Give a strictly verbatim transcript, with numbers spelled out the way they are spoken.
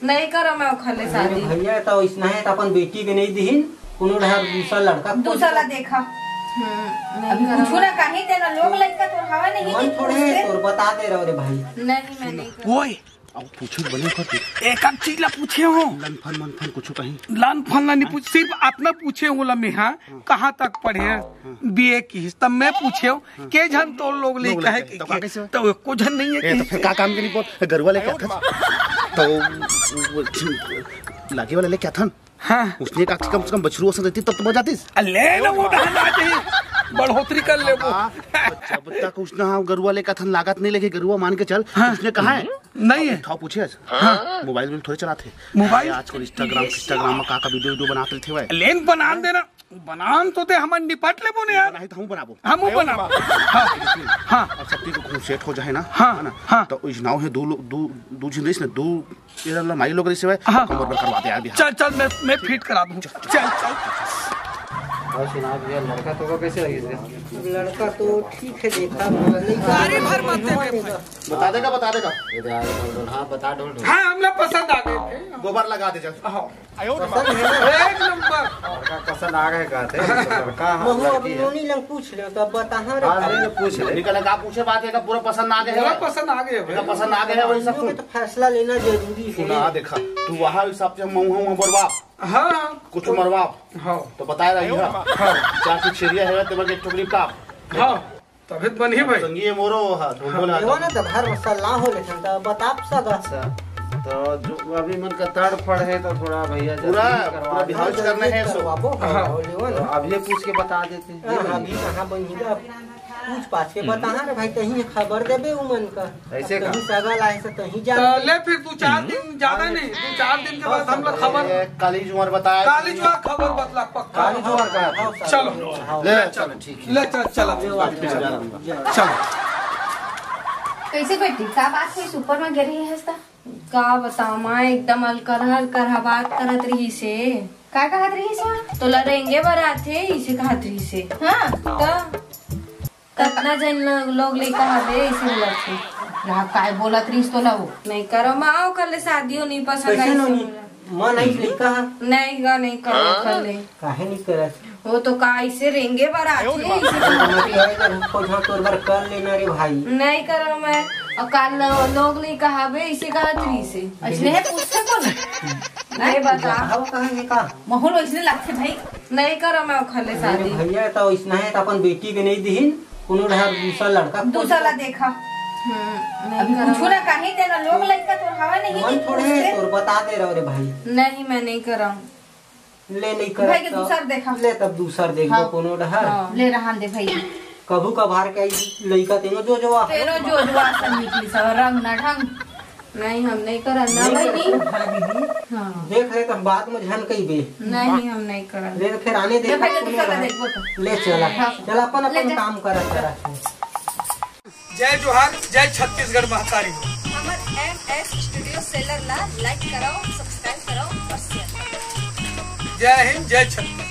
नहीं करो मैं ओखर ले शादी। भैया, त ओइसना हे त अपन बेटी के नहीं दिहिन, कोनो डहर दूसरा लड़का खोज दूसरा ला के। देखा। हम्म, नहीं अभी करो। कुछू ना कहीं तेना लोग लइका तोर हवा नहीं मन कि थोड़े पूछते। तोर बता दे रहो रे भाई। नहीं, मैं नहीं करूँ। ओए, अब पूछे बने कर तू। एक आध चीज ला पूछे हो। लन फन मन फन कुछ कहीं। लन फन ला नहीं पूछ, सिर्फ अपना पूछे हो ला मैं, हाँ, कहाँ तक पढ़े हैं? बीए की। तब मैं पूछे हो, के झन तोर लोग लइका हे के? तो का कैसे? तो एको झन नहीं है ए, तो कि फिर का काम के नहीं बोल, गरुआ लेके आथस। तो वो, वो, लागे वाला लेके आथन। हाँ। उसने कहा कि कम से कम बछरू असन रहती तब तो बजातीस। अ, ले ना वो डहन आ जाही। बढ़ोतरी कर ले वो। हाँ, जब तक उसने हाँ गरुआ लेके आथन लागत नहीं लेके गरुआ मान के चल। हाँ। उसने कहा है। नहीं है। उठाओ पूछे आज। हाँ। मोबाइल में थोड़े चलाते। मोबाइल? आजकल Instagram, Instagram में का का वीडियो, वीडियो बनाते थे भाई। लेन बना देना। बनान तो दे, हमन निपट लेबो ने यार। बनाही त हमू बनाबो। हमू बनाबो। हाँ, हाँ। अब सब चीज खूब सेट हो जाए ना, हाँ, है ना? हाँ। तो इस नाव है दो लो-, दो, दो झिन रहीस ना, दो तेरा ला माई लोग रहीस है, हाँ। कमर में करवा दे यार बिहार। चल, चल, मैं, मैं फिट करा दूँ। चल, चल। और सुना भैया, लड़का तो को कैसे लगी इसका? अब लड़का तो ठीक है, देखा गाड़ी भर मत दे। बता देगा, बता देगा। इधर आ, ढोल, ढोल। हाँ, बता, ढोल, ढोल। हाँ, हमला पसंद आ गए थे। गोबर लगा दे चल। हाँ। पसंद है ना? एक नंबर। लड़का पसंद आ गए कहते हैं, तो लड़का, हाँ, महू लड़की है। नोनी लंग पूछ ले, तो अब बताहा रे। हाँ, नहीं, नहीं, पूछ ले। निकल का पूछे बात है, का पूरा पसंद आ गए पूरा है। पसंद आ गए भाई। का पसंद आ गए है, वही सब हम लोग सुन। तो फैसला लेना जरूरी है। सुना, देखा, तू वहाँ हिसाब से मऊहा वहाँ बरबाब। हाँ। कुछ मरबाब। हाँ। तो बताए रही है। हाँ। चार की छेरिया है, तेरे के टुकड़ी पाप। हाँ। तभी तो बनी भाई। संगी ये मोरो हा, ढोल ढोल हा। लेवा ना, तो घर में सलाह हो लेथन, तो बताप सदा। अच्छा, तो जो अभी मन का तड़ फड़ है, तो थोड़ा भैया जल्दी पूरा, करवा पूरा दो। बिहाव करना है, सो। करवाबो, हाँ। हाँ, लेवा तो ना। अभी ये पूछ के बता देते हैं। हाँ, अभी कहाँ बनी गा? पूछ पाछ के हम्म। बता रे भाई, कहीं खबर देबे उमन का। ऐसे अब का? कहीं सगा लाए से कहीं तो जाते। ले फिर दो चार दिन, ज्यादा नहीं, दो चार दिन के बाद हम लोग खबर। ये काली जुआर बताया। काली जुआर खबर बतला पक्का। काली जुआर का? हाँ, चलो। हाँ। ले, चलो, ठीक है। ले, चल, चल, अब ले, बात ले, चल। ले। चलो। कैसे बेटी, का बात हुई? सुपर में गिरी है इसका? का बताओ माँ, एकदम अलकरहा अलकरहा बात करत रही से। का कहत रही से? तोला रेंगे बर आथे, इसे कहत रही से। हाँ। तो कतना जन लो-, लोग लइका हवे, इसे बोलत थे। यहाँ काय बोलत रही से तोला वो? नहीं करो माँ, ओकर ले शादियों नहीं पसंद कैसे आई से नोनी? बोला। मन आई लइका हा? नहीं गा, नहीं करो ओकर ले। काहे नहीं करत? वो तो का इसे रेंगे बर आथे, इसे तो मत करे। अगर खोज हाँ तोर बर कर लेना रे भाई। नहीं करो मैं। और काल लो-, लोग नहीं कहावे, इसे कहत रही से। ऐसने है पूछते कौन? नहीं बता। बताओ कहाँ है का? माहौल वैसने लागथे भाई। नहीं करो मैं ओखर ले अरे शादी। भैया, तो इसना है तो अपन बेटी के नहीं दिहिन, कोनो ढार दूसरा लड़का खोज दूसरा ला के। देखा। हम्म, नहीं अभी करो। कुछू ना कहीं तेना लोग लइका तोर हवा नहीं मन कि थोड़े पूछते। तोर बता दे रहो रे भाई। नहीं, मैं नहीं करूँ। ले नहीं करत भाई के तो दूसर देखा। ले तब दूसर देखबो हाँ। कोनो डहर। हाँ। ले रहन दे भाई। कभू कभार के आई लइका तेनो जो जोआ। तेनो जो जोआ सन निकली सब रंग ना ढंग। नहीं, हम नहीं करन ना नहीं भाई। करत भाई दीदी। हाँ। देख ले तो बाद में झन कही बे। नहीं, हम नहीं करन। ले तो फिर आने दे ले भाई के कोनो दूसर ला डहर। देखबो तो। ले चला। हाँ। चला अपन ले अपन जा। काम करत करत। जय जोहार, जय छत्तीसगढ़ महतारी हो। हमर एम एस स्टूडियो सेलर ला लाइक कराओ, सब्सक्राइब कराओ और शेयर कराओ। जय हिंद, जय छत्तीसगढ़।